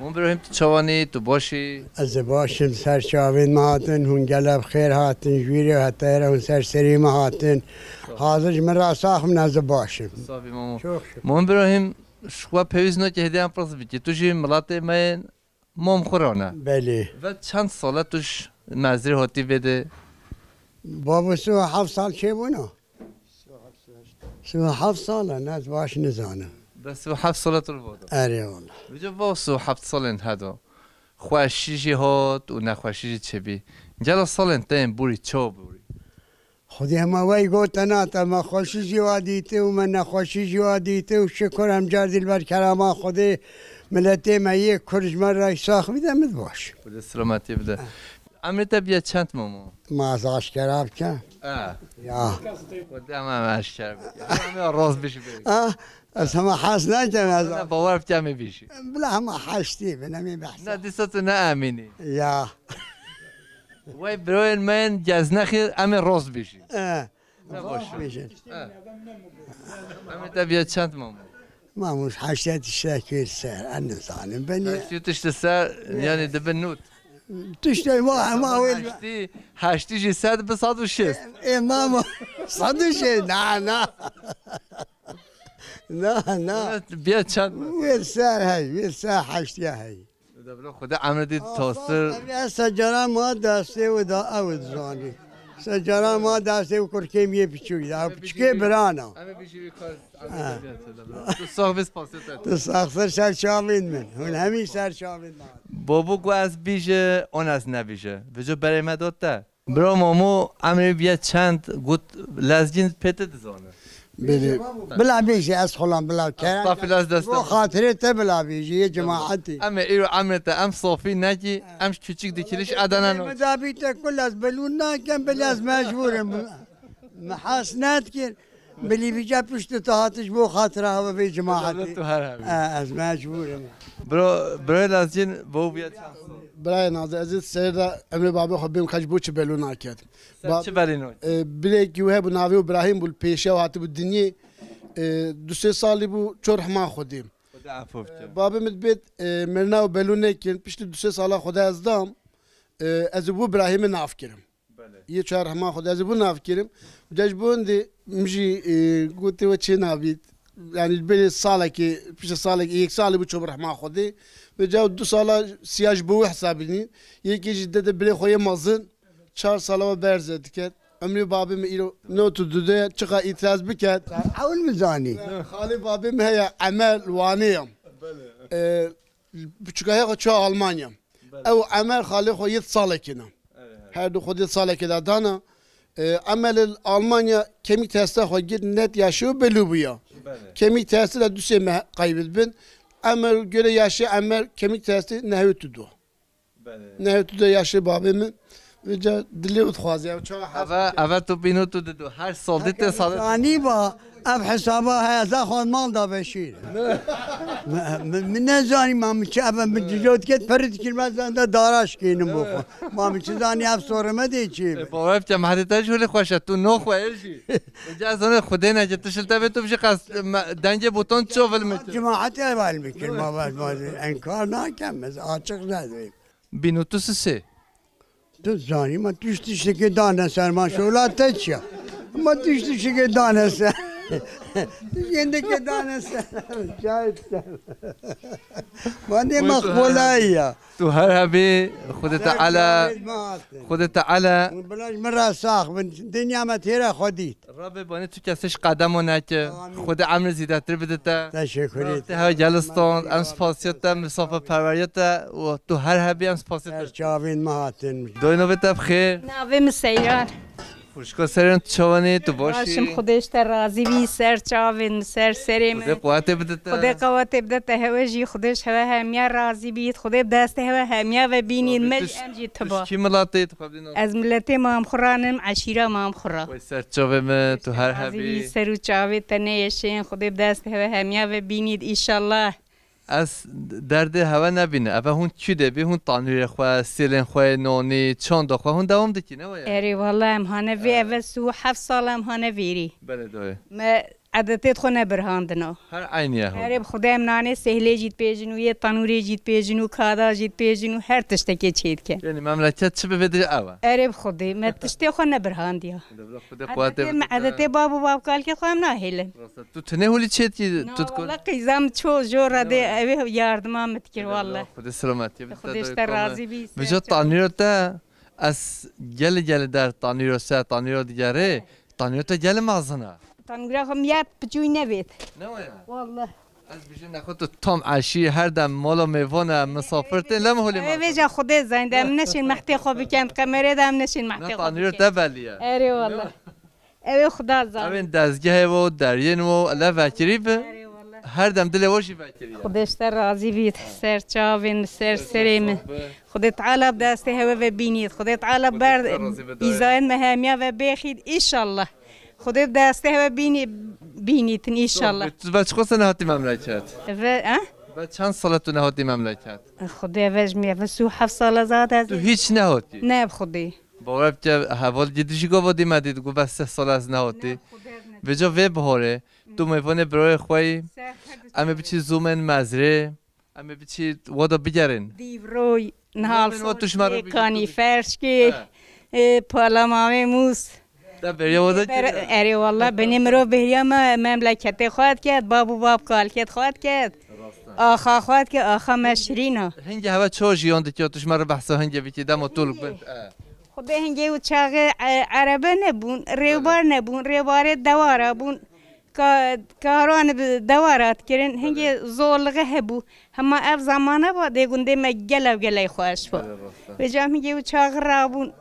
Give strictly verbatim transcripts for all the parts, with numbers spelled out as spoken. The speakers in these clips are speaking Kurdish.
Hûn Îbrahîm, tu çawanî, tu baş î? Ez ê baş im, ser çavên me hatin, hûn gele bi xêr hatin, ji wî re heta êre hûn ser serê me hatin. Hazir ji min re sax bin, ez ê baş im. Safî mamo. Çok şükür. Mamo Îbrahîm, ji xwe pêwîst nake hêdî em pirs bikî. Tu jî miletê me yê Mamxuran e. Belê. Ve çend sal e tu ji mezrê hatî vê de? Babo, sî û heft sal çêbûna. Sî û heft sal e, ne, ez baş nizanim. Bes sî û heft sal e tu li vê de? Erê wala. Vêca va sî û heft salên heda xweşî jî hat û nexweşî jî çêbî. Gelo salên te yên borî çawa borî? Xwedê hema wey gote nate, me xweşî jî wa dîtî û me nexweşî jî wa dîtî û şikur em car dî li ber kerama Xwedê miletê me yê Kurd ji me re sax bide, min baş. Xwedê selametiyê bide. Emrê te biye çend mamo? Ma ez aşkera bike. E. Ya. Xwedê em, em aşkera bike. Em ê rast bişî bê. Ah, ez hema hez nakim ez. Em ê bawer bike em ê bişî. Bila hema heştî bin, em ê behsa. Ne dîsa tu ne emînî. Ya. Wey birayên me yên geznexî em ê rast bişî. E. Ne baş. Rast bişî. E. Em ê te biye çend mamo? Mamuş heştê tiştekî ser, ez nizanim. Ben Heştê tişt li ser, yani dibe nod. Tiştê ma, ma wê. Heştî, heştî jî sed bi sed û şêst. E, e, mama, sed û şêst, na, na. Na, na. Biya çend? Wê ser hey, wê ser heştiya hey. De bila Xwedê emrê dî tostir. Ev secara ma destê û da ew dizanî. Secara ma destê û kurkê min yê piçûk da. Ew piçûkê birana. Em ê bijî wî kar. Tu sax bî, spasê te. Tu sax, ser çavên min. Hûn hemî ser çavên min. Bobo ku ez bîje, on ez nebîje. Vêca berê me dot te. Bira Mamo, emrê biye çend, got, Lezgîn pê te dizane. Belê. Bila bêjî, ez xulam bila kerem. Estağfirullah, ez dest. Bo xatirê te bila bêjî, yê cemaetî. Em ê îro emrê te, em sofî nekî, em ji küçük dikiliş Adana no. Min dabî te kul ez belûn nakem, belê ez mecbûr im. Me has nedkir. Bilî vîca piştî tu hatiş bo xatira hewe vê cemaetî. Tu her hebî. E, ez mecbûr im. Bro, bro Lazcîn, bo biya çend sal? Birayê naze, ez ê serê de emrê babê xwe bêm, qeç bo çi belû naket. Ser çi belî naket? E, birêkî wî hebû, navê wî Birahîm bû, li pêşiya wî hatibû dinyê. E, du sê salî bû, çor hema Xwedê. Xwedê efû bike. E, babê min dibêt, e, mirina wî belû nekin, piştî du sê sala Xwedê ez dam, e, ez ê bo Birahîmê nav kirim. Belê. Yê çar hema Xwedê ez ê bo nav kirim. Uca ji bo hindê min jî, e, gotê we çê nabît. Yani belê salekê, piştî salekê, yek salê bû çûbû rehma Xwedê. Vêca du sala siya ji bo wî hesabînî. Yekê jî dede birê xwe yê mezin. Çar sala we berze diket. Emrê babê min îro newt û du de ye, çiqa îtiraz biket. Ew min zanî. Xalê babê min heye, Emel, Wanê ye. Belê. E, Piçûkahê xwe çû Almanya. Belê. Ew Emel xalê xwe yê salekê ne. Her du xwe dê salekê de dana. E, Emel li Almanya kemîk testa xwe girt, net yaşê wî belû bûya. Belê. Kemîk testî de du sê meh qeybet bin. Emel göre yaşê Emel kemîk testî nehewt û du. Belê. Nehewt û du yaşê babê min. Vêca dilê wî dixwaze, ew çawa hez Eve, bike. Eve tu bîno tu didu. Her sal dî te sal. Zanî ba, ev hesaba heye, ez xwe mal da veşîr. Min, min, min nezanî ma min çi, eve min cicot ket, peri dikir, me zan de daraş kênim bo xwe. Ma min çi zanî ev sorê me dê çi. E, bawer bike, mehedê te jî hûlê xweş e, tu no xwe jî. Vêca ez zanê Xwedê neke, tu şil te vê tu bijî qas, me, dengê botan çovil min kir. Cemaetê eval min kir, ma, ma, ma, enkar nakem, ez açiq nedibêm. Bîn û tu sisê. Tu zanî, ma tu ji tiştekê dane ser, ma şola te çi ya? Ma tu ji tiştekê dane ser. Tu ji hindekê dane ser. Cahil sen. Ma ne maqbolayî ya. Tu her hebî, Xwedê Teala, Xwedê Teala. Hûn bila ji min re sax bin, dinya me têra xwe dît. Rabê banê tu kesê ji qedemo neke. Amîn. Xwedê emrê zîdetir bide te. Teşekkür ederim. Te hewe gelistan, em spasiya te, misafiperweriya te û tu her hebî em spasiya te. Ser çavên me hatin. Doyno bê te bi xêr. Navê min Seyran. Xwişka Seyran, tu çawanî, tu baş î? Başim, Xwedê ji te razî bî, ser çavên min, ser serê min. Xwedê quwetê bide te. Xwedê qewetê bide te hewe jî, Xwedê ji hewe hemiya razî bît, Xwedê bi destê hewe hemiya ve bînît, me jî em jî tiba. Tu ji kî miletê, tu xwe bidî nav? Ez miletê Mamxuran im, eşîra Mamxura. Wey ser çavê me, tu her hebî. Ser û çavê te neyeşên, Xwedê bi destê hewe hemiya ve bînît, îşallah. Ez derdê hewe nebîne. Eve hûn çi de bî, hûn tanûrê xwe, sêlên xwe, nonî, çanda xwe, hûn dewam dikî, ne weye? Erê, wala em hane vê, eve sî û heft sal em hane vêrî. Belê dayê. Me edetê xwe nebirhandina. Her eynî ye hûn. Erê bi Xwedê em nanê sêhlê jî dipêjin û yê tenûrê jî dipêjin û kada jî dipêjin û her tiştekê çêdikin. Yanî memleket çi bibe dê ew e. Erê bi Xwedê me tiştê xwe nebirhandiya. Xwedê, Xwedê quwetê bide te. Edetê bab û babkalkê xwe em nahêlin. Rast e. Tu tenê holî çêdikî, tu dikor. Wala qîza min ço jor re dê, ew ê yardima min dikir wala. Xwedê selametiyê bide te. Xwedê ji te razî bî. Vêca tanîro te, ez gelê gelê der tanîro ser tanîro digerê. Tanîro te gelê mezin e. Tanîra xwe min ya piçûyî nevêt. Ne waya? Wala. Ez bijî nexwe tu tam eşî her dem mala mêvan e, misafir tên, lem holê mezin e. Ew vêca Xwedê zayîn de em neşên mehtê xwe bikin, qemerê de em neşên mehtê xwe bikin. Ne tanîro te belî ye. Erê wala. Ew ê Xuda zane. Ew ên dezgehê wo, deriyên wo, le vekirî bi. Erê wala. Her dem dilê wo jî vekirî ye. Xwedê ji te razî bît. Ser çavên min, ser serê min. Xwedê Teala bi destê hewe ve bînît. Xwedê Teala ber îzayên me hemiya ve bêxît. Înşallah. Xwedê bi destê hewe bînî-, bînîtin înşallah. Tu ve çiqas nehatî memleket? Ve, e? Ve çend sala tu nehatî memleket? Xwedê ve ji min ve sî û heft sala zade ez. Tu hiç nehatî? Ne bi Xwedê. Bawer bike, heval gidî jî gava dî me dî, digo, bes sih sal ez nehatî. Vêca vê biharê, tu mêvanê birayê xwe yî, em ê biçî zûmên mezrê, em ê biçî wada bigerin. Dîvroy, nihal, tu ji me re bî, kanî, ferşkê, e, pala mamê mûs. Te beriya wada kiriye? Erê wala, binê mirov bêriya me memleketê xwe diket, bab û bab kalkêt xwe diket. Rast e. Axa xwe diket, axa me şirîn a. Hingê hewe çawa jiyan dikiya, tu ji me re behsa hingê bikî, dema tu li gund, e. Xwedê hingê û çaxê, e, erebe nebûn, rêwbar nebûn, rêwbarê dewara bûn. Ka-, karan bi dewara dikirin, hingê zorlixê hebû. Hema ev zamana ba dê gundê me gelew geley xweş ba. Belê, rast e. Vêca hingê û çaxê rabûn.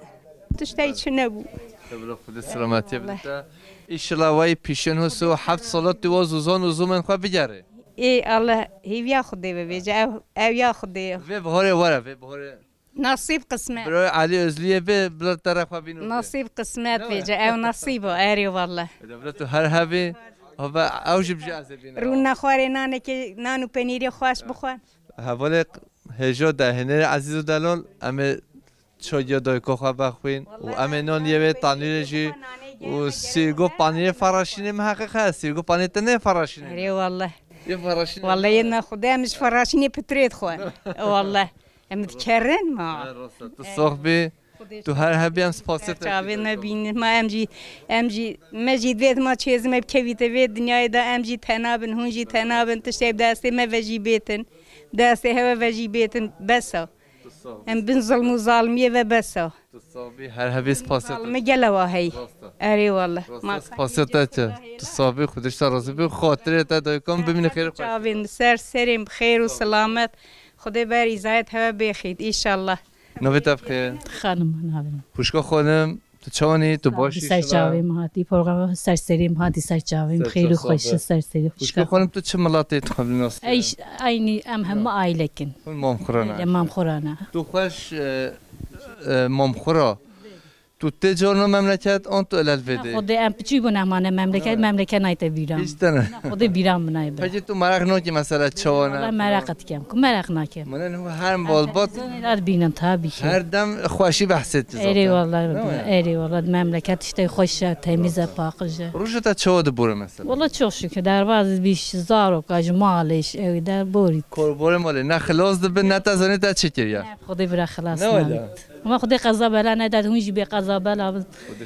Tiştey çi nebû. Tebrik Xwedê selametiyê bide te. Înşallah wey pîşên hûs û heft sala tu wa zûzan û zûmên xwe bigerê. Ê Allah, hêviya Xwedê ve bêje, ew, ew ya Xwedê ye. Vê biharê were, vê biharê. Nasîb qismet. Bro Elî Özlüyê bê, bila te re xwe bîno bê. Nasîb qismet bêje, ew nasîb o, erê wala. Ede bila tu her hebî, hava ew jî bijî ez ê bînim. Rûna xwarê nanekê, nan û penîrê xweş bixwe. Hevalê hêjo de hênerê ezîz û delal, em ê çogiya dayika xwe vexwîn û em ê nan yê wê tanîrê jî û sîrgo panîrê feraşînê miheqeq heye, sîrgo panîrê te nê feraşînê. Erê wala. Yê feraşînê. Wala yê me xwedê em ji feraşînê pitirê dixwe. Wala. Em dikerin ma. Ha, rast e. Tu sox bî. Tu her hebî em spasê te. Çavên me bînin. Ma em jî, em jî, me jî divêt ma çêzime bi kevî te vê dinyayê de em jî tena bin, hûn jî tena bin. Tiştê bi destê me ve jî bêtin. Destê hewe ve jî bêtin. Bes e. Em bin zilm û zalimiyê ve bes e. Tu sax bî, her hebî spasê te. Zalimê gele wa hey. Rast e. Erê wala. Rast e, spasê te çi. Tu sax bî, Xwedê ji te razî bî. Xatirê te dayikam bimîne xêr û xweş. Çavên ser serên bi xêr û selamet. Xwedê ber îzayet hewe bêxît, înşallah. Navê te bi xêr? Xanim navê min. Xwişka xanim, tu çawan î? Tu baş î? Ser çavê min hatî, programa ser serê min hatî, ser çavê min. Xêr û xweş, ser serê xwişka. Xwişka xanim, tu çi milatê tu xwe binasî? Ey, eynî em hemû aîlek in. Hûn Mamxuran e. Mamxuran e. Tu xweş, e, e, Mamxura. Tu tê carna memleket, an tu elel vê dê? Xwedê em piçî bûn em hane memleket, memleket nayte bîra min. Hiç tane. Xwedê bîra min naybe. Peki tu meraq nakî mesela çawa ne? Wala meraq dikem. Ku meraq nakem. Mene ne her malbat. Ad bînin tabii ki. Her dem xweşî behset zaten. Erê wala, erê wala. Memleket işte xweş e, temiz e, paqij e. Roja te çawa dibore mesela? Wala çok şükür. Derbaz bîş zaroka ji malê, ew der borî. Korborê malê ne xilas dibe, ne te zanî te çi kiriye. Xwedê bira xilas nabit. Ama Xwedê qeza bela nedat, hûn jî bê qeza bela bin.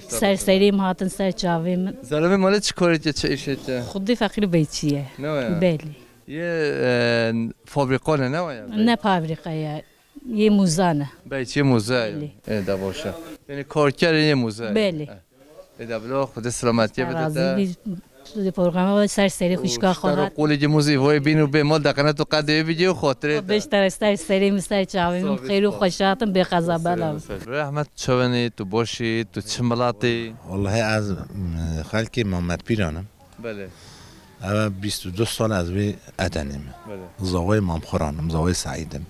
Ser serê min hatin, ser çavê min. Zalimê malê çi korê ke, çi îşê ke? Xwedê feqîr beyçî ye. Ne waya? Belê. Yê, e, fabrîka ne, ne waya? Ne fabrîka ye. Yê mûza ne. Beyçî mûza ye. Belê. E, da baş e. Yanî karkerê yê mûza ye. Belê. E. Ê de bila Xwedê selametiyê bide te. Razî bî, tu di programa ve ser serê xwişka xwe hat. Qolê cimûzî voyê bîn û bê mal deqene tu qedê bigê û xatirê te. Beş te ser serê min ser çavê min xêr û xweşatin bê qeza bela. Rehmet çawenê, tu boşî, tu çi milatê? Wallahî ez, m, xelkê Mametpîran im. Belê. Ev bîst û du sal ez wê Edenê me. Belê. Zawayê Mamxuran im, zawayê Seîd im.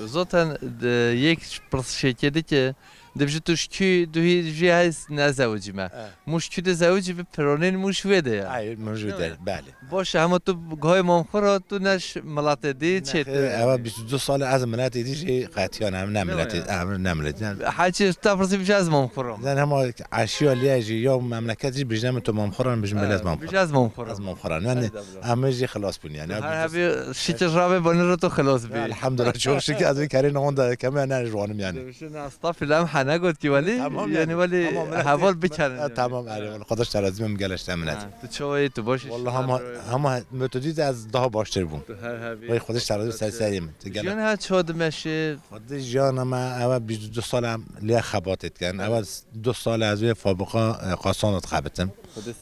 Zaten, e, yek pirsişekê dike, Dibêje tu ji kî, tu hî jî hez nezewicî me. Eh. Mûş kî de zewicî bi pironên mûş wê de ya. Ay, mûş wê de, belê. Baş e, hema tu goyê Mamxura, tu ne ji miletê dî çêtir. Ewa bîst û du sal ez miletê dî jî qetiyan, em ne miletê, em ne miletê. Heçî tu pirsî bêje ez Mamxura. Zan hema eşiya liye jî ya memleket jî bêjine min tu Mamxura, min bêjin belê ez Mamxura. Bêje ez Mamxura. Ez Mamxura. Yani em jî xilas bûn yani. Her hebî şikir rabe bani ro tu xilas bî. Elhamdulillah, çok şükür ez vê kerê ne onda keme ne ji wanim yani. Şuna estağfirullah, em hene got ki welî, tamam yani, yani welî heval bikerin yani. Tamam, erê, wala Xwedaş te razî be, min gelek te minet. Ha, tu çawa yî, tu baş î? Wala hema, hema me tu dît ez daha baştir bûm. Tu her hebî. Vay Xwedaş te razî be, ser serê min. Tu gelek. Jiyan her çawa dimeşe? Xwedê jiyana me, ew bîst û du sal em lê xebatê dikin. Ew du sal ez vê fabrika, e, Qasan de dixebitim.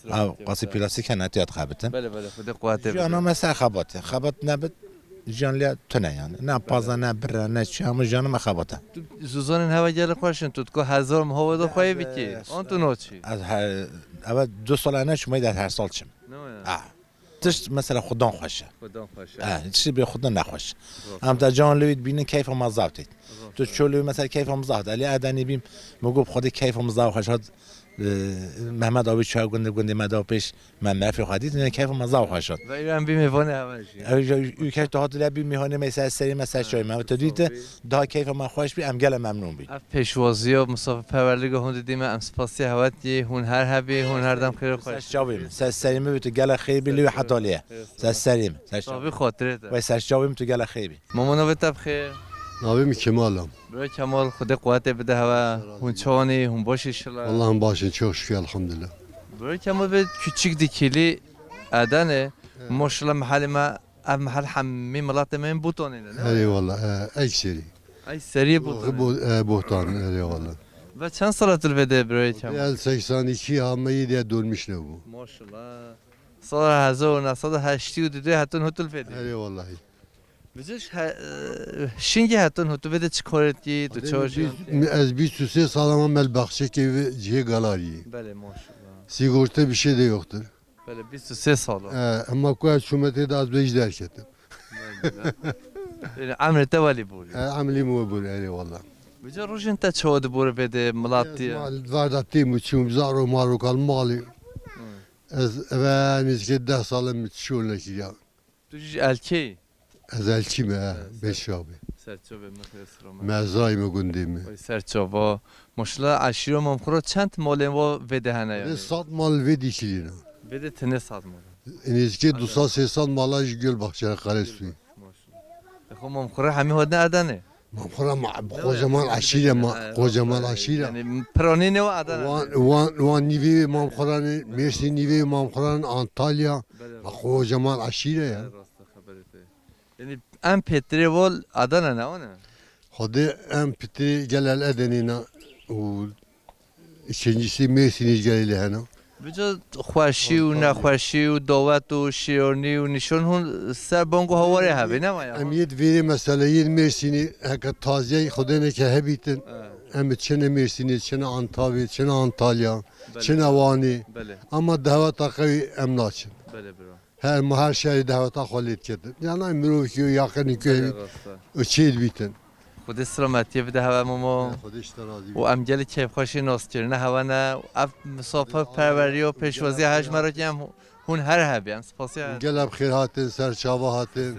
Ew qasî plastik hene, tiya dixebitim. Belê, belê, Xwedê quwetê bide. Jiyana me ser xebatê. Xebat nebit, jiyan lê tune yani. Ne paza, ne bira, ne çi, hemû jiyana me xebata. Tu zûzanên hewa gelek xweş in, tu diko her zor hava de xweyê bikî. An tu naçî? Ez her, ev du sala ne çûmayî de her sal çim. Ne ya? Ah. Tişt mesela xudan xweş e. Xudan xweş e. Eh, tiştî bê xudan nexweş. Em te can lewî dibînin keyfa me zaf têt. Tu ço lewî mesela keyfa me zaf têt. Elî edenî bîm, min got Xwedê keyfa me zaf xweş hat. Ee, Mehmet abi çawa gundê, gundê me da pêş, me merfê xwe dît, ne keyfa me zaf xweş hat. Ve em bî mêvanê hewa jî. Ew jî û keş tu hat le bî mêvanê me ser serê me ser çavê me. Tu dît daha keyfa me xweş bî, em gele memnûn bî. Ev pêşwaziya misafirperwerlîga hûn didî me, em spasiya hewa dikî, hûn her hebî, hûn her dem xêr û xweş. Ser çavê me, ser serê me bî tu gele xêr bî, lê heta lê. Ser serê me, ser çavê. Tabii xatirê te. Wey ser çavê me tu gele xêr bî. Mama navê te bi xêr? Navê min Kemal e. Bro Kemal, Xwedê quwetê bide hewe. Hûn çawanî, hûn baş î şila? Allah'ım baş in, çok şükür, elhamdülillah. Bro Kemal, vê küçük dikîlî Edenê, maşallah mehelê me, ev mehel hemî miletê me yên Botanê ne? Erê wala, e, ekserî. Ey seriyê Botanê. Bo-, e, Botan, erê wala. Ve çend sala tu li vê de bro Kemal? El seksen iki ha me yê de dolmuş ne bu. Maşallah. Sala hezar û neh sed û heştî û du de hetin hûn tu li vê de. Erê wallahî. Biziş he, e, şingî hetin hûn tu vê de çi kar dikî, tu çawa jiyan dikî? Ez bîst û sê sala me mel baxçekê ve cihê galarî. Belê, maşallah. Sigorta bir şey de yoktur. Belê, bîst û sê sala. E, hema ku ez çûme tê de ez bê ji derketim. Belê. Yani emrê te welî bûrî. E, emrê min bûr, erê wala. Bica rojên te çawa dibûrî vê de milat diye? Ma, varda têm û çûm zaro maro kal malî. Ez eve nêzîkê deh sal e min şol nekiriya. Tu jî ji Elkê yî? Ez Elkî me, he, Beşabê. Serçavê me xêr sira me. Mezayê me gundê me. Oy serçava. Maşallah eşîra Mamxura çend malên wa vê de hene yani? Vê sed mal vê dîkilî ne. Vê de tenê sed mal. Nêzîkê du sed sê sed mala ji Gölbahçe Karesuy. Maşallah. Xwe Mamxura hemî hatine Edenê? Mamxura ma, kocaman aşîre ma, kocaman aşîre. Yani piranî ne wa Adana? Wan, wan, wan nîvê Mamxuranê, Mêrsîn nîvê Mamxuran, Antalya. Belê, ma kocaman aşîre ya. Belê, rast e, xeberê te. Yani em pêtirê wal Adana ne, o ne? Xwedê em pêtirê gelel Edenê ne û İkincisi Mêrsînê gelê hene. Bica xweşî û nexweşî û dawet û şîronî û nîşon hûn ser bang û hawarê hevê, ne ma ya? Em yê di vêrê meseleyên Mêrsînê heke taziyê Xwedê neke hebîtin. Em çine Mêrsînê, çine Antavê, çine Antalya, çine Wanê. Ama daweta qewî em naçin. Belê bira. Her ma her şerî daweta xwe lê diketin. Yanay mirovekî û yaqinî ku û çê dibîtin. Xwedê silametiyê bide hewe Momo. Xwedê ji te razî be. Û em gelî keyfxweşî naskirine hewe ne. Ev misafirperwerî û pêşwaziya her ji me re kêm hûn her hebî. Em spasiya. Gelek bi xêr hatin, ser çava hatin.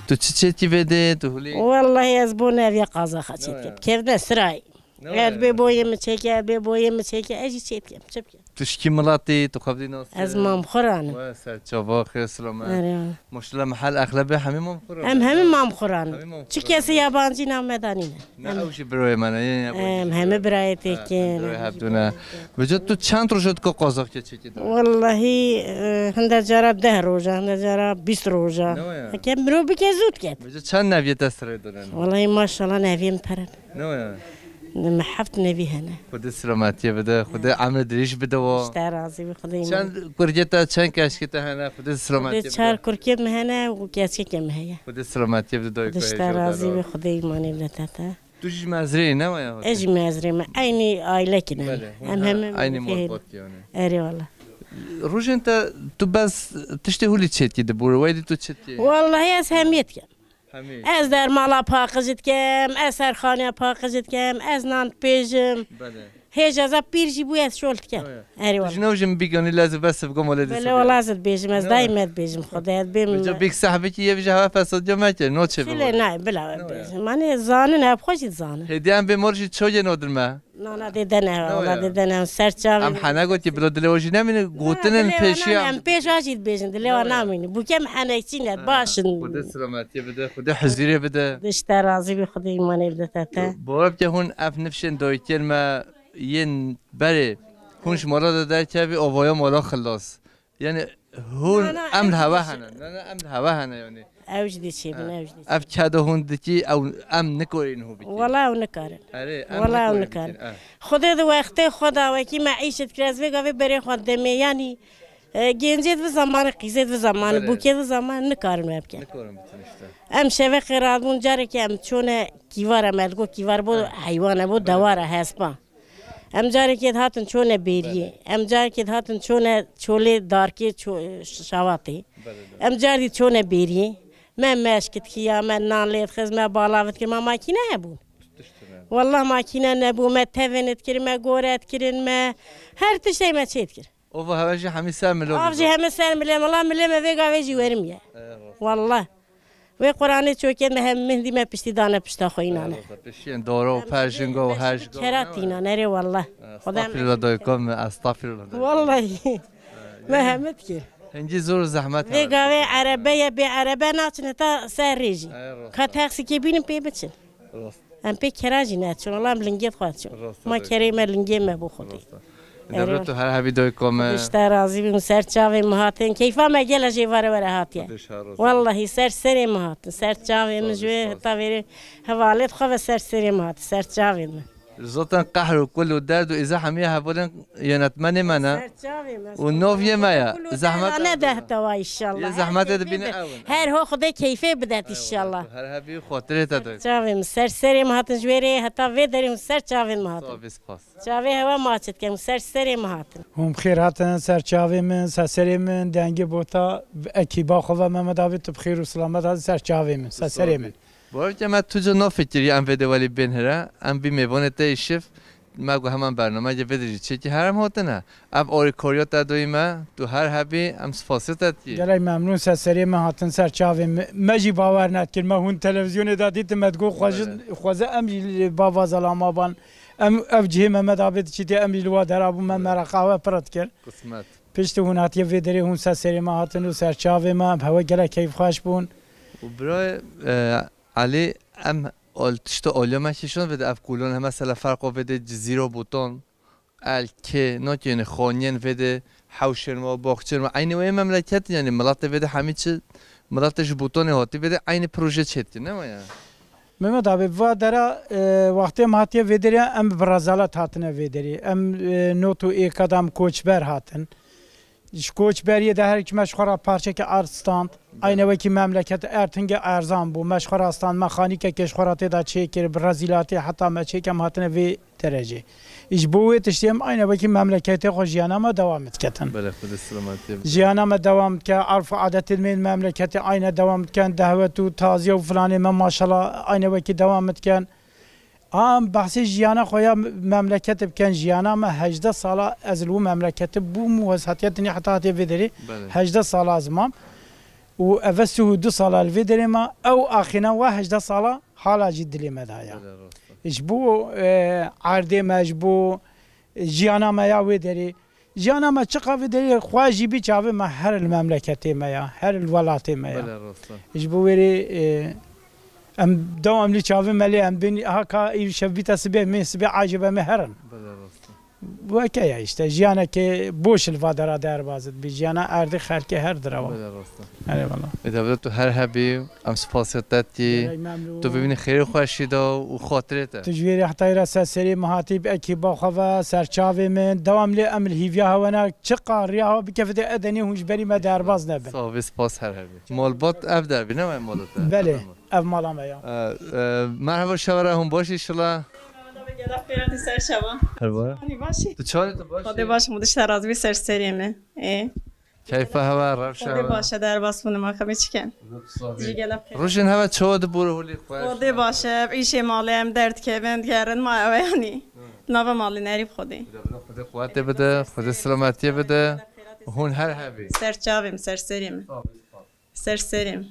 Tu çi çêkî vê dê, tu hulî? Wellahî ez bo neviya qazaxa çêdikim. Kevne sirayî. Ev bê boyê min çêke, ev bê boyê min çêke, ez jî çêdikim. Çi bikim? Tu ji kî miletî, tu xwe bidî nas? Ez Mamxuran im. We ser çava, xêr silamet. Erê. Maşallah mehel exlebê hemî Mamxuran. Em hemî Mamxuran. Hemî Mamxuran. Çi kesê yabancî nav me danîne. Ne ew jî birayê me ne, yê yabancî. Em hemî birayê têkin. Birayê hevdû ne. Vêca tu çend roj e tu qazaxkê çêkî de? Wellahî, e, hinde cara deh roja, hinde cara bîst roja. Ne ya? Heke mirov bike zû diket. Vêca çend neviyê te sirê done? Wellahî maşallah neviyê min pere. Ne ya? Min heft nevî hene. Xwedê silametiyê bide, Xwedê emrê dirêj bide wa. Ji te razî be, Xwedê îman. Çend kurkê te, çend keçkê te hene, Xwedê silametiyê bide. Xwedê çar kurkê min hene û keçkeke min heye. Xwedê silametiyê bide dayika. Xwedê ji te razî be, Xwedê îmanê bide te te. Tu jî ji Mezrê ne waya? Ez jî Mezrê me, eynî ailekî ne. Belê, em hemî eynî malbat yani. Erê wala. Rojên te tu bes tiştê hulî çêtkî dibûre, wey dî tu çêtkî? Wallahî ez hemiyê dikim. Hemî. Ez dermala paqij dikem, ez serxaniya paqij dikem, ez nan dipêjim. Belê. Hêj ez a pîr jî bûye ez şol dikem. Yo, yo. Erê wala. Tu ji nav jî min bîganî lez û bes bigom wele dîsa. Belê wala ez dibêjim, ez daîm ez dibêjim, Xwedê ez bêm. Vêca bîk sehbikî ye vêca hewa fesadiya meke, no çê. Çile nayê, bila we bêjim. Manê zanin, ev xwe jî dizanin. Hêdî em bê mor jî çoyê nodir me. Na, na, dê dene, wala dê dene, ser çavê. Em hene gotî, bila dilê we jî nemîne, gotinên pêşiya. Em pêşa jî dibêjin, dilê we namîne. Bûke em henekçî ne, baş in. Xwedê selametiyê bide, Xwedê huzurê bide. Dişte razî bî, Xwedê îmanê bide te. Bora bike hûn ev nifşên dayikên me yên berê, hûn ji mala de derkevî, avaya mala xilas. Yani hûn em li hewa hene. Na, na, em li hewa hene yani. Ew jî dê çêbin, ew jî dê çêbin. Ev keda hûn dikî, ew em nikarin hû bikin. Wala ew nikarin. Erê, em nikarin. Wala ew nikarin. Xwedê di wextê xwe da wekî me îş dikir, ez vê gavê berê xwe demê, yanî, e, gencê di vî zamanê, qîzê di vî zamanê, bûkê di vî zamanê nikarin me bikin. Nikarin bikin işte. Em şevê qêradbûn, carekê em çûne kîvara me, digo kîvar bo heywan e, bo dewar e, hespa. Em carekê dihatin çûne bêriyê. Belê. Em carekê dihatin çûne çolê darkê ço-, şawatê. Belê, belê. Em car dî çûne bêriyê. Me meşk dikiya, me nan lê dixist, me balav dikir, ma makîne hebûn. Tişt tune. Wallah makîne nebû, me tevin dikir, me gore dikirin, me her tiştê me çê dikir. Ova hewe jî hemî ser milê. Av jî hemî ser milê, wala milê me vê gavê jî werim ye. Ey, rast. Wallah. Wê Quranê çokên me hem min dî me piştî dane pişta xwe înane. Ey, rast. Pişiyên doro, perjingo, hejgo. Kera tîna, nerê wallah. Estağfirullah dayiko me, estağfirullah dayiko. Wallahi. Me hemit kir. Hingî zor zehmet. Vê gavê erebe ye, bê erebe naçine ta ser rêjî. Ey, rast. Ka taksîkê bînin pê biçin. Rast. Em pê kera jî neçûn, wala em lingê xwe çûn. Rast. Ma kerê me lingê me bû xwedî. Rast. Erê. Devlet tu her hebî doy kome. Dişte razî bim, ser çavê min hatin. Keyfa me gele jê vare were hatiye. Xwedê şer razî. Wallahî ser serê min hatin, ser çavê min ji wê heta vêrê hevalê xwe ve ser serê min hatin, ser çavê min. Zaten qehr û kul û derd û îza hemiye hevalên yönetmenê me ne. Ser çavê me. Û nov yê me ya. Zehmet ne de heta wa inşallah. Yê zehmetê dibîne ew in. Her ho Xwedê keyfê bidet inşallah. Her hebî xatirê te de. Çavê min ser serê min hatin ji wê rê heta vê derê min ser çavê min hatin. Sağ ol, spas. Çavê hewa maçit kem ser serê min hatin. Hûn bi xêr hatin ser çavê min, ser serê min, dengê bota, ekîba xwe ve Mehmet abi tu bi xêr û selamet hatin ser çavê min, ser serê min. Barke me tu ca nafikirî em vê de welî bên here, em bî mêvanê te yê şiv, me got hemen bernameyê vê de jî çêkî her em hatine. Ev alîkariya te doyî me, tu her hebî em spasiya te dikî. Gelek memnûn ser serê me hatin ser çavê me. Me jî bawer nedikir, me hûn televîzyonê de dîtin me digot xwe ji, xwe ze em jî li bava zelama ban. Em ev cihê Mehmet abi diçîtê em jî li wa dera bûn me mereqa we pir dikir. Qismet. Piştî hûn hatiye vê derê hûn ser serê me hatin û ser çavê me, em hewe gelek keyfxweş bûn. Û birayê, e, Elî, em al-, tişta aliya me kişand vê de ev kulan heme sele ferqa vê de Cizîra Botan, el kê, nakê, yanî xaniyên vê de hewşên me, baxçên me, eynî wê memleket, yanî miletê vê de hemî çi, miletê ji Botanê hatî vê de eynî proje çêdikin, ne waya? Mehmet abi, va dera, e, wextê em hatiye vê derê em bi rezalet hatine vê derê. Em, e, not û êka de em koçber hatin. Ji koçberiyê de her kime ji xwe re parçeke erd stand. Eyne wekî memleket erd hingê erzan bû. Me ji xwe re stand, me xanîkekê ji xwe re tê de çêkir, bi rezîlatî heta me çêke em hatine vê derecê. Ji bo wê tiştê em eyne wekî memleketê xwe jiyana me dewam diketin. Belê, Xwedê selametiyê bide. Jiyana me dewam dike, erf û adetên me yên memleketê eyne dewam dikin, dehwet û taziye û filanê me maşallah eyne wekî dewam dikin. Em behsê jiyana xwe ya memleketê bikin, jiyana me hejdeh sala ez li wî memleketê bûm û ez hatiye tenê heta hatiye vê derê. Belê. Hejdeh sala ez mam. Û eve sih û du sala li vê derê me, ew axîna wa hejdeh sala hala jî dilê me de heye. Belê, rast e. Ji bo, e, erdê me, ji bo jiyana me ya wê derê, jiyana me çiqa vê derê xwe jî bî çavê me her li memleketê me ya, her li welatê me ya. Belê, rast e. Ji bo wê rê, e, em dewam li çavê me lê em bên, ha ka îro şev bîte sibê, mê sibê acîbe me herin. Belê, rast e. Weke ya işte, jiyaneke boş li va dera derbaz dibî, jiyana erdê xelkê her direwa. Belê, rast e. Erê wala. Ê devlet tu her hebî, em spasiya te dikî. Gelek memnûn. Tu bibînî xêrê xweşî de û xatirê te. Tu ji wê rê heta îra ser serê min hatî bi ekîba xwe ve, ser çavê min. Dewam lê em li hîviya hewe ne, çiqa riya hewe bikeve dê Edenê hûn ji berî me derbaz nebin. Sağ ol, spas her hebî. Malbat ev de bî, ne wayê mala te? Belê, ev mala me ya. Ee, e, merhaba şevera, hûn baş inşallah. Gelek xêr hatî ser çava. Her ba. Hani baş î? Tu çawa tu baş î? Xwedê baş, hûn dişta razî bî ser serê min. Ê. Keyfa hewa, rewşa Xwedê hewa. Baş e, derbas bûne, ma xemê çi ken? Ji gelek xêr. Rojên hewa çawa dibûre holê xweş? Xwedê baş e, îşê malê em derdikevin, digerin ma ewe yanî. Nava malê nerî bi Xwedê. Xwedê quwetê bide, Xwedê selametiyê bide. Hûn her hebî. Ser çavê min, ser serê min. Ser serê min.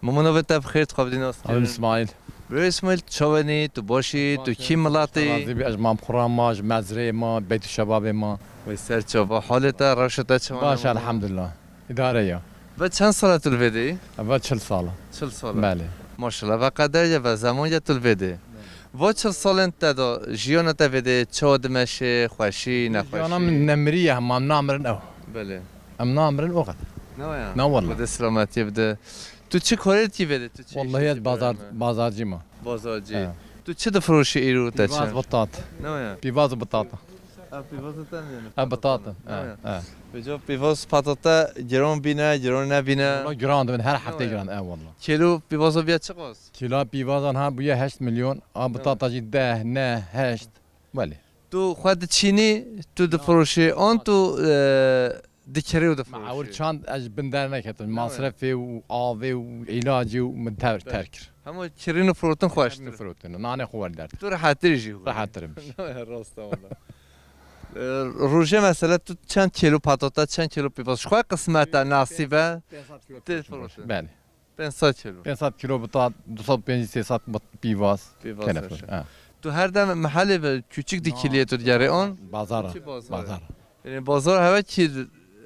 Mamo, navê te bi xêr, dixwebitî nas kirin. Alim İsmail. Bro İsmail, çawenî, tu başî, tu kî milatî? Razî bî, ez ji Mamxura ma, ji mezrê ma, beytî şebabê ma. Wê ser çava, halê te, rewşa te çawa? Baş, elhamdulillah. Îdare ya. Ve çend sala tu li vê de yî? Ve çil sala. Çil sala. Belê. Maşallah, ve qeder ya, ve zeman ya tu li vê de. Va çil salên te de, jiyana te vê de, çawa dimeşe, xweşî, nexweşî? Jiyana min nemirî ye, hema em namirin ew. Belê. Em namirin o kadar. Ne ya? Na wallah. Xwedê selametiyê bide. Tu çi karê dikî vê de? Tu çi Wallahi ez bazar, bazarcî me. Bazarcî. He. Tu çi difiroşî îro te çi? Pîvaz bitat. Ne ya? Pîvaz bitat. Ha, pîvaz te ne? Ha, bitat. Ne ya? He. Vêca pîvaz patata giran bîne, giran nebîne? Wallah giran dibin, her hefte giran, e wallah. Kilo pîvaza biya çiqas? Kilo pîvazan ha bûye heşt milyon, a bitata jî deh, ne, heşt. Belê. Tu xwe diçînî, tu difiroşî, an tu, e, dikirî û difiroşî? Ma ewil çand ez ji bin derneketim. Masrefê û avê û îlacê û min ter-, terk kir. Hema kirîn û firotin xweştir. Kirîn û firotin. Nanê xwe werdert. Tu rehettir jî. Rehettir im. Rast e wala. E, rojê mesela tu çend kilo patata, çend kilo pîvaz? Ji xwe qismet e, nasîb e. Tê firotin. Belê. Pênc sed kilo. Pênc sed kilo bitat, du sed pêncî, sê sed bit-, pîvaz. Pîvaz. Kene firotin. Ha. Tu her dem mehelê ve küçük dikiliye tu digerê an? Bazar. Çi bazar? Bazar. Yani bazar heve ki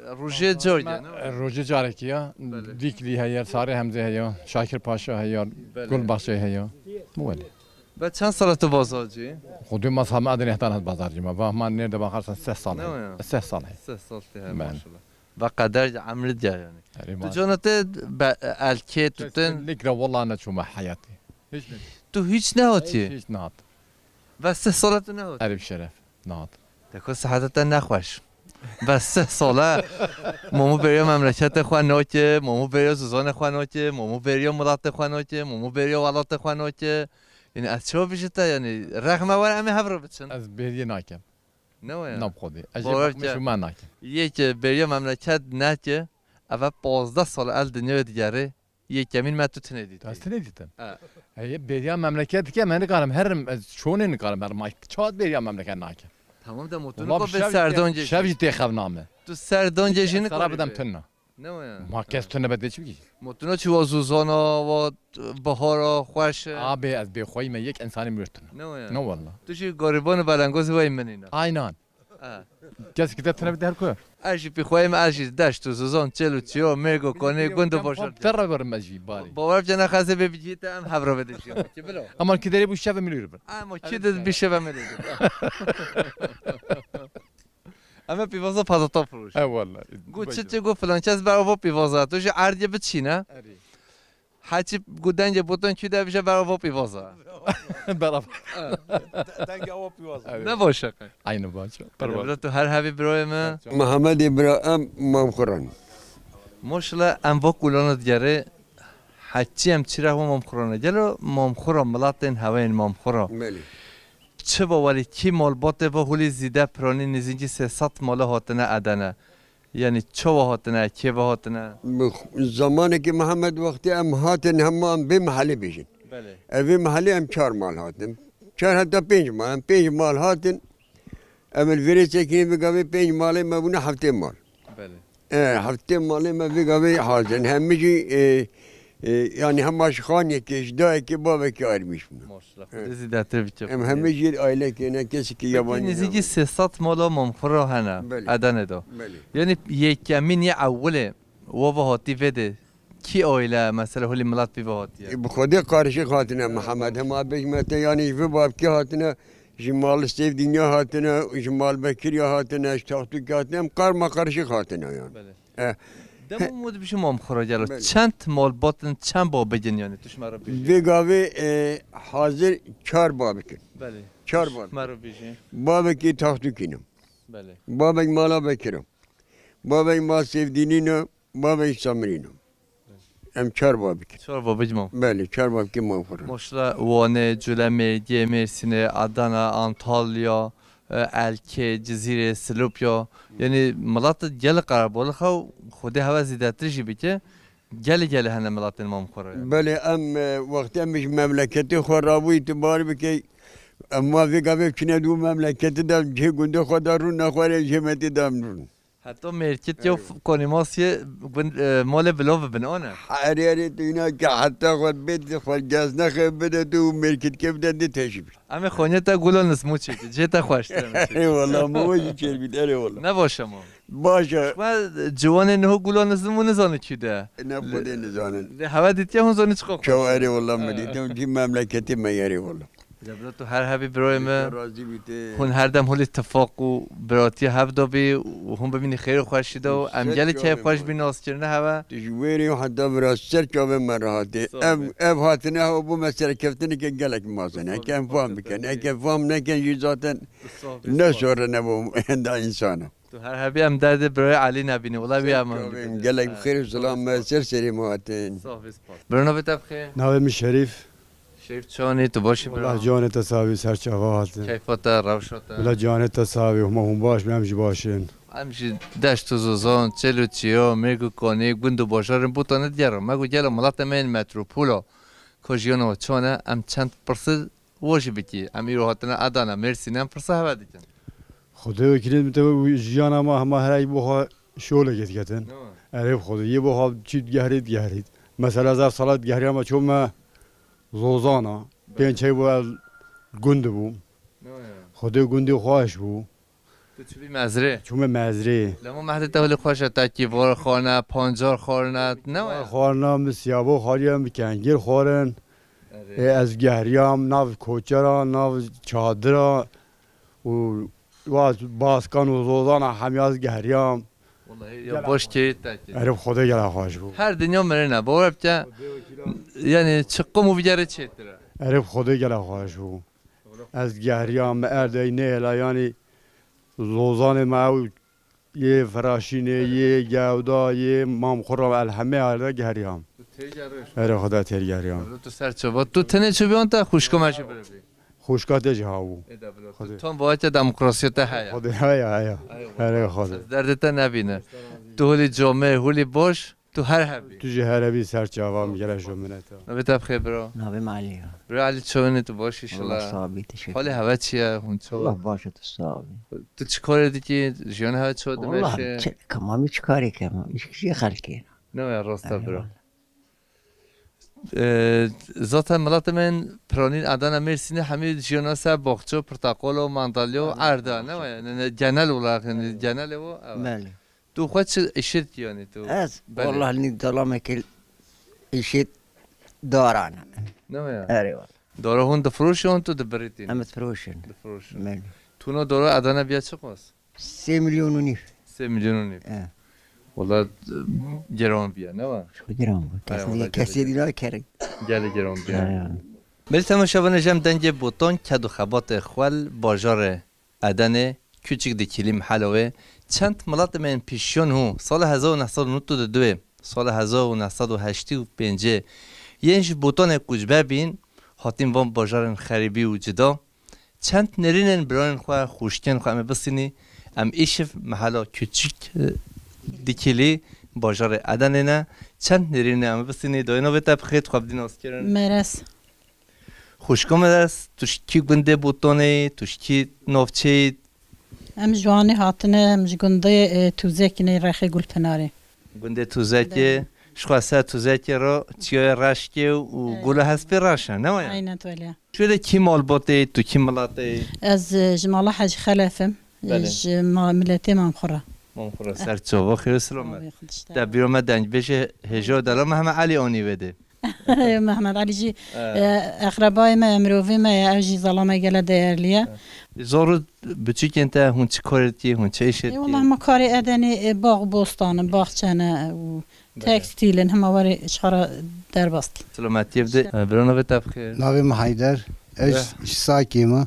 rojê car gene. Rojê carekî ya. Belê. Dikli heye, Sarê Hemzê heye, Şakir Paşa heye, Belê. Gulbaxçe heye. Bu wele. Ve çend sala tu bazarcî? Xwedê ma same adin ehtan hat bazarcî ma. Va ma nerede bakarsan seh sal. Ne ya? Seh sal he. Seh sal te he, maşallah. Ve qeder emri diye yani. Erê, tu cana te be-, elkê tutin. Lik re wala neçûme heyatî. Hiç ne. Tu hiç nehatiye? Hiç, hiç nehat. Ve sih sala tu nehatiye? Erê bi şeref. Nehat. Deko sihete te nexweş. Ve sih sala Momo beriya memlekete xwe nake, Momo beriya zuzanê xwe nake, Momo beriya milatê xwe nake, Momo beriya welatê xwe nake. Yani ez çawa bijî te yani rexme were em ê hev re biçin. Ez bêriyê nakim. Ne waya? Na bi Xwedê. Ez jê Bawer bexmîş ke û me nakim. Yê ke beriya memleket neke, eve pazdeh sal el dinyayê digerê, yekemîn me tu tine dîtî. Ez tine dîtim. E. Ê, beriya memleket dike, me nikarim herim, ez çonê nikarim herim. Ay, çawa beriya memleket nake? Tamam de, motunu Ulan ko bir be şev, serdon şev geçin. Jî tê xev name. Tu serdon geçin. Sera bidem tunna. Ne o ya? Ma kes tu nebe de çi bikî? Ma tu na çi wa zuzana, wa bahara, xweş e? Abi, ez bê xweyî me yek insanî mirtin. Ne o ya? Ne wallah. Tu jî gariban û belengozî weyî min îna. Aynen. Ha. Kes ki te tine bi der ku? Ez jî pî xweyî me, ez jî deşt û zuzan, çêl û çiyo, mêrg û konê, gund û bajar. Te re verim ez jî barî. Bawer bicene xeze bê bicî te em hev re vedê jî. Ki bilo. Ama ki derê bu şeve milîr bin. Ama ki de bi şeve milîr bin. Em ê pîvaza patata firoşin. E, wala. Got çi, çi got filan kes ber ava pîvaza. Tu jî erdê biçîne. Erê. Heçî got dengê botan kî de bije ber ava pîvaza. Beraber. De-, dengê ava pîvaza. Erê. Ne baş e. Aynı baş. Beraber. Bira tu her hevî birayê me. Mehemedê bira em Mamxuran. Maşallah em va kulana digerê. Heçî em çira va Mamxurana. Gelo Mamxura milatên hewên Mamxura. Belê. Çi ba welî kî malbatê va holî zîde piranî nêzîkî sê sed mala hatine Edene. Yanî çawa hatine, kê ve hatine? Bi xu-, zamanekî Mihemed wextê em hatin hema em vê mehelê bêjin. Belê. Ev vê mehelê em çar mal hatin. Çar heta pênc mal, em pênc mal hatin. Em li vêrê çekînin vê gavê pênc malê me bûne heftê mal. Belê. E, heftê malê me vê gavê hazir in. Hemî jî, e, e, yanî hema ji xaniyekê, ji dayekê, bavekê ayrî bûne. Maşallah. Xwedê zîdetir bike. Em hemî jî ailekê ne, kesekî yabancî ne. Peki nêzîkî sê sed mala Mamxura hene, Belê. Edenê de. Belê. Yanî yekemîn ya ewilê wa ve hatî vê de kî aile, mesela holî milat pî ve hatiye? E, bi Xwedê qarişî hatine Mihemed. Hema bêjme te yanî ji vê bavkê hatine, ji mal Seyfdînê hatine, ji mal Bekirê hatine, ji Taxtûkê hatine, em qarma qarişî hatine yanî. Belê. E. Dema Mûd bişim Mamxura gelo. Belê. Çend malbat in, çend babik in yanî? Tu ji me re bêjî. Vê gavê, e, hazir çar babik in. Belê. Çar babik. Me re bêjî. Babekî Taxtûkî ne. Belê. Babek mala Bekir e. Babek mal Seyfdînî ne. Babek Samirî ne. Em çar babik in. Çar babik mam. Belê, çar babikê Mamxura. Maşallah Wanê, Culemê, Mêrsînê, Adana, Antalya, e, Elkê, Cizîrê, Silopya. Yanî milat gelek qerebolix e û Xwedê hewe zêdetir jî bike, gelê gelê hene miletên Mamxwara. Belê, em, e, wextê em ji memleketê xwe rabûyî, tu bar bike, em ma vê gavê çine dû memleketê de cihê gundê xwe de rûn, nexwarê jêmetê de em rûn. Heta mêrkit ya Konîmasiyê gund, e, malê bilov bibin, ane? Erê, erê, tu îna ke heta xwe bê xwe gez nexe bide tu mêrkitkê bide dê teşî bî. Em ê xoniyê te gula nizmû çêkî, cihê te xweştir em ê çêkî. Erê wala, ma we jî çêr bît, erê wala. Ne baş e ma. Baş e. Şima ciwanê niho gula nizmû nizane kî de. Ne xwedê nizanin. Lê hewe dîtiye hûn zanî çiqa xweş. Çawa, erê wala, me dîtiye, cî memleketê me, erê wala. Bila tu her hebî birayê me. Razî bî tê. Hûn her dem holê tifaq û biratiyê hev de bî û hûn bimînî xêr û xweşî de û em gelê keyf xweş bî naskirine hewe. Tu ji wêrê û heta vira ser çavê me re hatê. Ev, ev hatine hewe bû me serkeftineke gelek mezin. Eke em fam bikin. Eke fam nekin jî zaten ne sor e ne bo henda însana. Tu her hebî em derdê birayê Elî nebînî. Wela wî em gelek bi xêr û silam me ser serê me hatin. Sağ ol, spas. Bira navê te bi xêr? Navê min Şerîf. Şerîf, çawanî, tu baş î bira? Wela canê te sax bî, ser çava hatin. Keyfa te, rewşa te? Wela canê te sax bî, hûma hûn baş bin, em jî baş in. Em jî deşt û zozan, çêl û çiya, mêrg û kanî, gund û bajarên Botanê digerin. Me got gelo miletê me yên metropola, ka jiyana we çawan e, em çend pirsê we jî bikî. Em îro hatine Adana, Mêrsînê, em pirsa hewe dikin. Xwedê wekîlê min te, jiyana me hema herek bo xwe şolekê diketin. Ne wa? Erê bi Xwedê, yê bo xwe çî digehrî, digehrî. Mesela ez ev sala digehriyame ço me Zozana, pênc çey bû ez gund bûm. Ne wa ya? Xwedê gundê xweş bû. Tu çûbî mezrê? Çûme mezrê. Lema mehdê te holê xweş e, tekî vor xwarine, pancar xwarine, ne wa ya? Xwarina min siyabo xwariye, min kengir xwarin. Erê. Ê, ez gehriyam nav koçera, nav çadira û wa baskan û zozana hemî ez gehriyam. Wallahî ya baş keyê tekî. Erê bi Xwedê gela xweş bû. Her dinya mirine, bawer bike, yani çi qum û vîgerê çêtir e. Erê bi Xwedê gela xweş bû. Ez gehriyam, me erdey nêhêla, yanî zozanê me ew yê Firaşînê, yê Gewda, yê Mamxura, el hemê erde gehriyam. Tu têr gerî? Erê, Xweda têr geriyam. Tu ser çava, tu tenê çi biyan te xwişka me jî biribî? Xwişka te jî ha bû. Ê de bila, tu tam vayte demokrasiya te heye. Xwedê, heye, heye. Erê, Xwedê. Derdê te nebîne. Tu holî camê, holî baş. Tu her hebî. Tu jî her hebî ser çavam gere ji mineta. Navê te bi xêr bira? Navê me Elî ya. Bira Elî, çawanî, tu baş î? Allah inşallah. Sağ bî, teşekkür. Halê hewe çi ye, hûn çawa? Allah baş e, tu sağ bî. Tu çi karê dikî? Jiyan hewe çawa dimeşe? Çi, kemamî çi karê kemam? Îşkişî xelkê. Ne ya, rast e bira. Eyvallah. Ee, zaten miletê me yên piranîn Adana Mêrsînê hemî jiyana ser baxçe, porteqal û mandalya û erda, ne wa? Yani genel olarak, yani genel o, evet. Belê. Tu xwe çi îşê dikî yanî tu? Ez, belê, wallah nî delamekê îşê daran e. Ne ya? Erê wallah. Dara hûn difiroşin, tu dibirîtîn? Em difiroşin. Difiroşin. Belê. Tu na dara Adana biya çiqas? Sê milyon û nîv. Sê milyon û nîv. E. Wala, e, geran biya, ne wa? Çok geran bu. Ay, wala kesê, kesê gelek, dî nakere. Gelek geran biya. Ay, ay. Belê temaşevanê, jem dengê Botan, ked û xebatê xwel, bajarê Edenê, Küçük Dikili mehela wê, çend miletê me yên pêşiyan hû, sala hezar û neh sed û nod û du, sala hezar û neh sed û heştê û pêncê yên ji Botanê koçber bîn, hatîn van bajarên xerîbî û cida. Çend nêrînên birayên xwe, xwişkên xwe em ê bistînî. Em îşiv mehela Küçük, e, Dikili, bajarê Edenê ne. Çend nêrînê em ê bistînî. Dayê, navê te bi xêr, xwe bidî naskirin. Meres. Xwişka Meres, tu ji kî gundê Botanê, tu ji kî navçeyî? Em ji Wanê hatine, em ji gundê, e, Tûzekî nê rexê Gulpinarê. Gundê Tûzekê, belê, ji xwe ser Tûzekê re çiyayê Reşkê û, evet, Gula Hespê reş e, ne wa ya? Aynen öyle. Şöyle kî malbatê, tu kî miletê? Ez, e, ji mala Hecî Xelef im. Belê. Ji ma-, miletê Mamxura. Mamxura, ser çava, xêr û selamet. Abi, Xwedê ji te. Te bîra me dengbêjê hêja delal Mehmet Elî anî wê dê. Mehmet Elî jî, e, eqrebayê me ye, mirovê me ye, ew jî zalama gele değerli ye. Zarû biçûkên te hûn çi karê dikî, hûn çi îşê dikî? Ê, wela hema karê Edenê, e, bax bostan in, baxçe ne û, belê, tekstîl in, hema warê ji xwe re derbas dikin. Selametiyê bide. E, bira navê te bi xêr? Navê min Heyder. Ez ji Sakê me.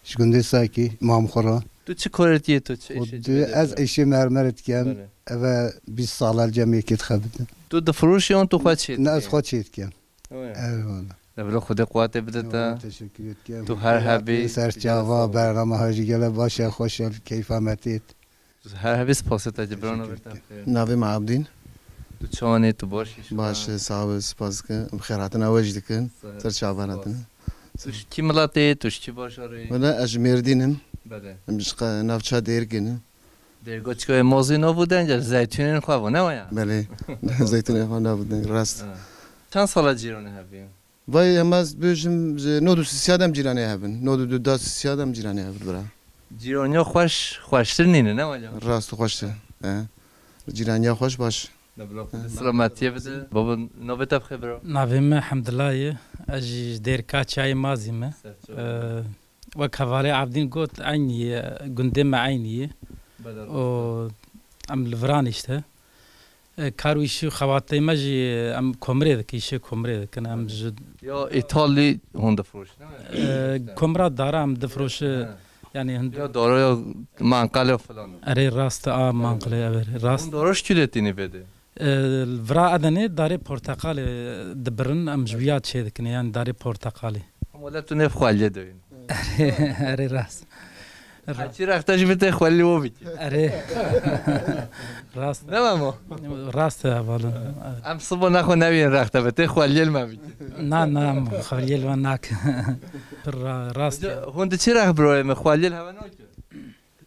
Ji gundê Sakê, Mamxura. Tu çi karê dikî, tu çi îşê dikî? Ez îşê mermerê dikim. Belê. Eve bîst sal e cem yekê dixebitim. Tu difiroşî yan tu xwe çê dikî? Ne, ez xwe çê dikim. Eyvallah. Eyvallah. Evla Xwedê quwetê bide te. Eyvallah, teşekkür ederim. Tu her hebî. Ser çava, bernama hajî gele baş e, xweş e, keyfa me têt. Her hebî spasê te, Cibran. Teşekkür ederim. Navê me Abdîn. Tu çawan î, tu baş î? Baş, sağ ol, spas dikim. Bi xêr hatina we jî dikin. Ser çavan hatine. Tu ji kî miletê, tu ji kî bajarê? Wele ez ji Mêrdîn im. Belê. Em ji qe-, navça Dêrgin im. Dêrgo çikoyê mozî nav û deng, zeytûnên xwe vo, ne waya? Belê. Zeytûnên xwe nav û deng, rast. Ha. Çend sala cîranê hevî? Vay, em ez bêjim, ji nod û sisiya dem cîranê hevin. Nod û du da sisiya dem cîranê hevin bira. Cîraniya xweş, xweştir nîne, ne waya? Rast û xweştir. He. Cîraniya xweş baş. Ne bila xwe selametiyê bide. Baba, navê te bixê bira? Navê me Hemdullah ye. Ez jî ji Dêrka Çayê Mazî me. Serçe. Ee, wek hevalê Abdîn got, eynî ye, gundê me eynî ye. Belê, rast e. Û em li viran işte. E, kar û îşî û xebatê me jî, em komirê dikin, îşê komirê dikin, em ji Ya îtalî hûn difiroşin, ne? E, komira dara em difiroşin, He. yani hin- Ya dara ya manqal ya filan. Erê rast a, manqalê, evet, rast. Hûn dara ji kû tînî vêdê? E, vira Edenê darê porteqalê dibirin, em ji wiya çê dikin, yani darê porteqalê. Ama wele tu nêv xweliyê dayîn. Erê, erê rast. Ha, çî rexte jî bi tê xwelî wo bikî. Erê. Rast. Ne memo? Rast e, hevalin. Em sibo nexwe newîn rexte bi tê xweliyê li me bikî. Na, na, em xweliyê li me nakin. Ra-, rast. Hûn di çi rex biroyê me xweliyê li heve nake?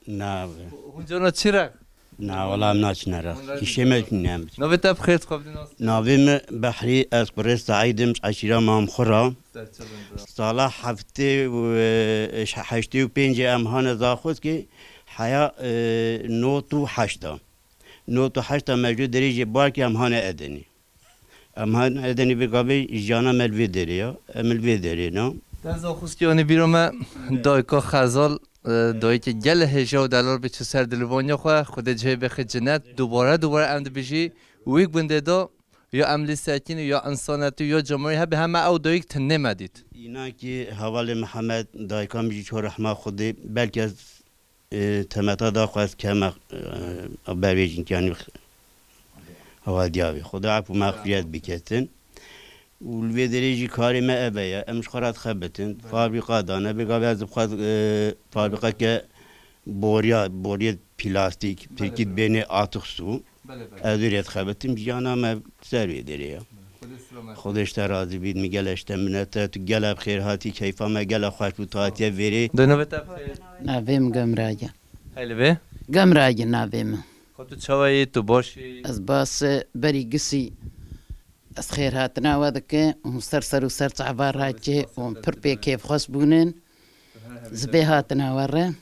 Na be. Hûn cona çi rex? Na, wala em naçine rex. Hûn rex Kîşê me naçine. Çin em. Navê te bi xêr dixwebdin nas? Navê me Behrî, ez kurê Seîd im, ji eşîra Mam Xura. Serçe bin bira. Sala heftê û, e, heştê û pêncê em hane Zaxoskê, heya, e, nod û heşta. Nod û heşta me ji derê jê bar kir, em hane Edenî. Em hane Edenî bi gavê jiyana me li vê derê ya. Em li vê derê ne. Te Zaxoskê anî bîra me, dayika Xezal, e, dayikê gelek hêja û delal bê çû ser dilivaniya xwe, Xwedê cihê bêxe cinet, dubare dubare em dibêjî, wî gundê de ya em lîstekî ne, ya însanetî, ya cemarî hebe, hema ew dayik tinê me dît. Înan kî hevalê Mihemed, dayika min jî çû rehma Xwedê, belkî ez, e, temeta da xwe ez keme, e, bervêjin kî, yanî, heval diya wî. Xweda ef û mexfiyet biketin. Û li vê derê jî karê me ev e ye. Em ji xwe re dixebitin. Belê. Fabrîka dane. Bêga vê ez bi xwe, e, fabrîqeke boriya, boriyê plastîk, Belê, tirkî belê. Dibênê atık su. Belê, belê. Ez wê rê dixebitim. Jiyana me ser wê derê ye. Belê. Xwedê selamet. Xwedê ji te razî bît. Min gelek ji te minet e. Tu gelek bi xêr hatî. Keyfa me gelek xweş bû. Tu hatiye vêrê. Dê navê te bixêr. Navê min Gemra ye. Hey li vê? Gemra ye navê min. Xwe tu çawa yî? Tu baş î? Ez baş e, berî gisî. Ez xêr hatina we dikim û ser ser û ser çava rakê û pir pê kêfxweş bûnin. Ji vê hatina we re.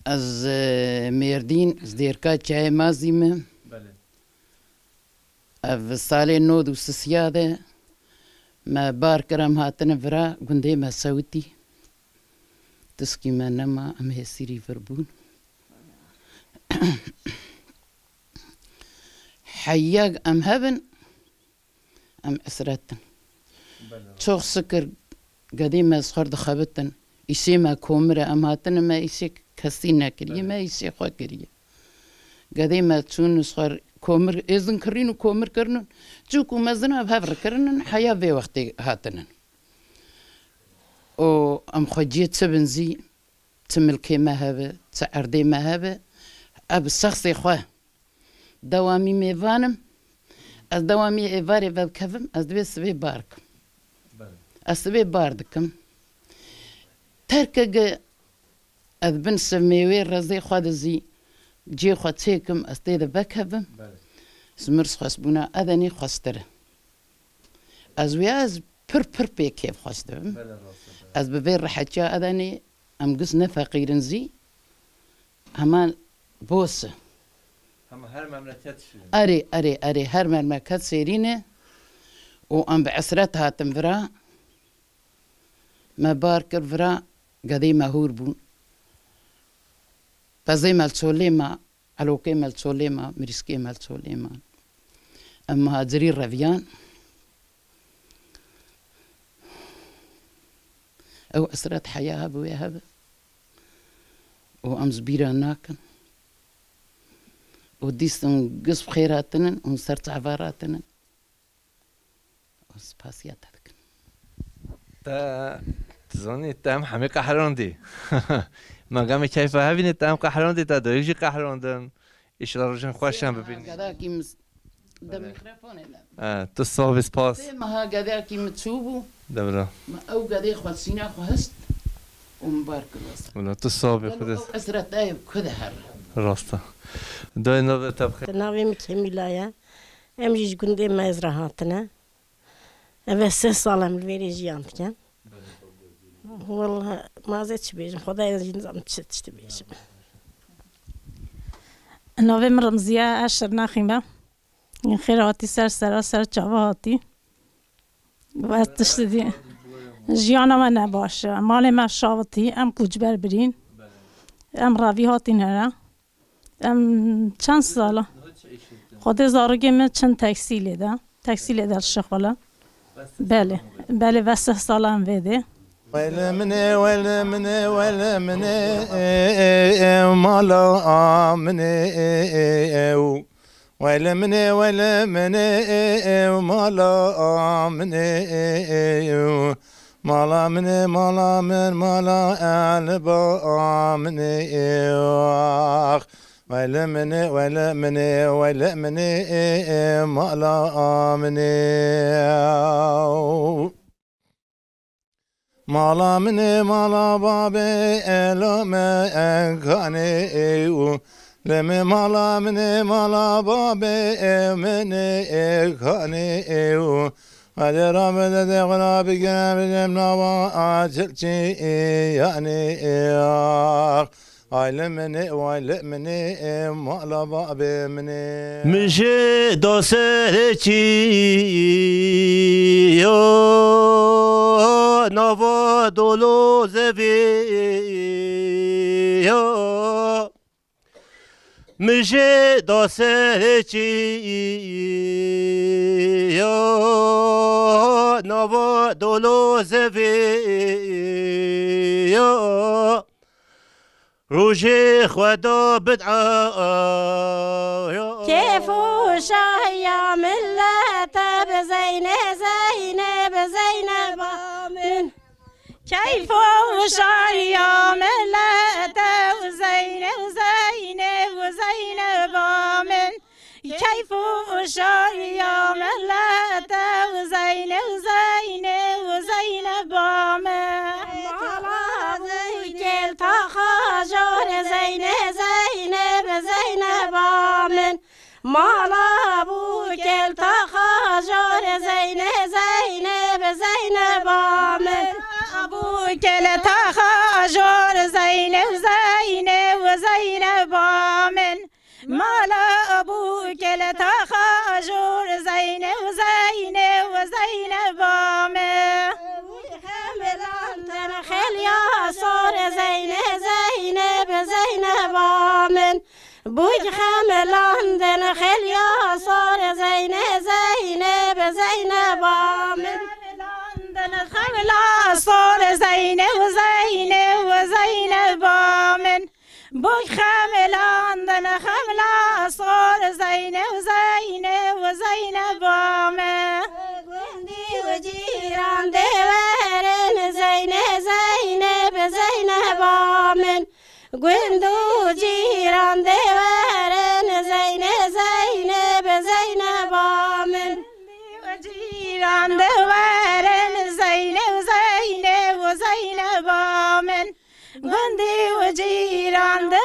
Ez, e, Mêrdîn, ji Dêrka Çayê Mazî me. Belê. Ev salê nod û sisiya de me bar kir, em hatine vira gundê me sewitî. Tiskî me nema, em hêsîrî vir bûn. Heya em hebin, em esret in. Belê. Çok şükür gedê me ji xwe dixebitin. Îşê me komir e, em hatine me îşê kesî nekiriye, Belê. me îşê xwe kiriye. Gedê me çûn ji xwe komir, êzin kirîn û komir kirinin. Çûk û mezin ev hev re kirinin, heya vê wextê hatinin. Û em xweciyê çi bin zî, çi milkê me hebe, çi erdê me hebe, ez bi şexsê xwe dewamî mêvan im. Ez dewamî êvarê vekevim, ez divê sibê bar kim. Belê. Ez sibê bar dikim. Terkege ez bin şev mêwê rezê xwe de zî cê xwe çêkim, ez tê de vekevim. Belê. Ji mir xweşbûna Edenê xweştir e. Ez wê ez pir pir pê kêfxweş dibim. Belê, rast e, belê. Ez bi vê rehetiya Edenê, em giş ne feqîr in zî, hema boş e. Hema her memleket şirin. Erê, erê, erê, her memleket şêrîn e. Û em bi esret hatin vira. Me bar kir vira, gedê me hûr bûn. Pezê me li çolê ma, elokê me li çolê ma, mirîşkê me li çolê ma. Em muhacirî reviyan. Ew esret heya hebe wê hebe. Û em ji bîra nakin. Û dîstin giş bi xêr hatinin û ser çava ratinin. Û spasiya te dikin. Te Dizanî, te em hemî qehrandî. Me gamê keyfa hevînê, te em qehrandî, te dayik jî qehrandin. Îşillah rojên xweş em bibînî. Gedakî min s-, di mîkrofonê de. E, tu sax bî, spas. Sê meha gedakî min çûbû. De bira. Me ew gedê xwe sîna xwe hişt û min bar kir wesa. Wala tu sax bî, Xwedê. Ew hesret ev ku de her. Rast e. Dayê, navê te bi xêr? Navê min Kemîla ye. Em jî ji gundê Mez re hatine. Ev e sê sal em li vêrê jiyan dikin. Wela ma ez ê çi bêjim, Xwedayê jî nizanim çi tiştî bêjim. Navê min Remziye, ez Şirnexî me. Xêr hatî ser sera, ser çava hatî. West tiştî dî. Jiyana me ne baş e. Malê me şavitî, em koçber birîn. Em revî hatîn here. Em çend sala? Xwedê zarokê min çin teksîlê de. Teksîlê de dişixulin. Belê. Belê, ve sih sala em vê dê. Wele min ê, wele min ê, wele min ê, e, e, e, mala min ê, e, e, e, ew. Wele min ê, wele min ê, e, e, mala min ê, e, e, ew. Mala min ê, mala min, mala elba min ê, ax. Wele min ê, wele min ê, wele min ê, ê, ê, mala min ê. Mala min ê, mala babê, elo me enkanê ê, u. Lê me mala min ê, mala babê, ê, min ê, enkanê ê, u. Hadi Rabbe de de xura bigire, bigire nava acil çi, yanî, ax. Ay li min ê, way li min ê, mala babê min ê. Min jê da serê çi ya, nava dolo zevê ya. Min jê da serê çi ya, nava dolo zevê ya. Rojê xwe da bid'a ya. Kêf û şahiya millet e bi Zeyne, Zeyne, bi Zeyneba min. Keyf û şahiya millet e û Zeyne, û Zeyne, û Zeyneba min. Keyf û şahiya millet e û Zeyne, û Zeyne, û Zeyneba me. Mala Zeynel taxa jor Zeyne, Zeyne, bi Zeyneba min. Mala Bûkel taxa jor Zeyne, Zeyne, bi Zeyneba min. Bûkel taxa jor Zeyne, Zeyne, û Zeyneba min. Mala Ebû Kele taxa jor Zeyne û Zeyne û Zeyneba me. Xemelan ten xelya sor Zeyne, Zeyne bi Zeyneba min. Bûk xemelan den xelya sor Zeyne, Zeyne bi Zeyneba min. Xemelan den xemla sor Zeyne û Zeyne û Zeyneba min. Bûk xemelan din xemla sor Zeyne û Zeyne û Zeyneba me. Gundî û cîran dê werin Zeyne, Zeyne bi Zeyneba min. Gund û cîran dê werin Zeyne, Zeyne bi Zeyneba min. Gundî û cîran dê werin Zeyne û Zeyne û Zeyneba min. Gundî û cîran di